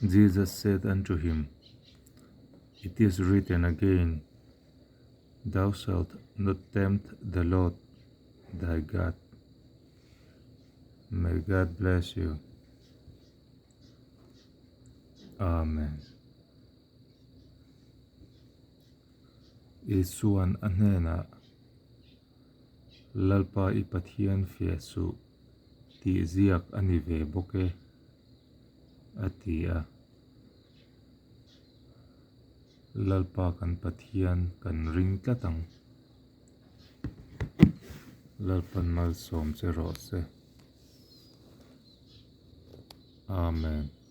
Jesus said unto him, It is written again, Thou shalt not tempt the Lord thy God. May God bless you. Amen. Isuan a hnenah, Lalpa i Pathian fiah suh tih ziak a ni ve bawk e, a ti a. Lalpa kan Pathian kan ring tlat ang. Lalpan malsawm che rawh se. Amen.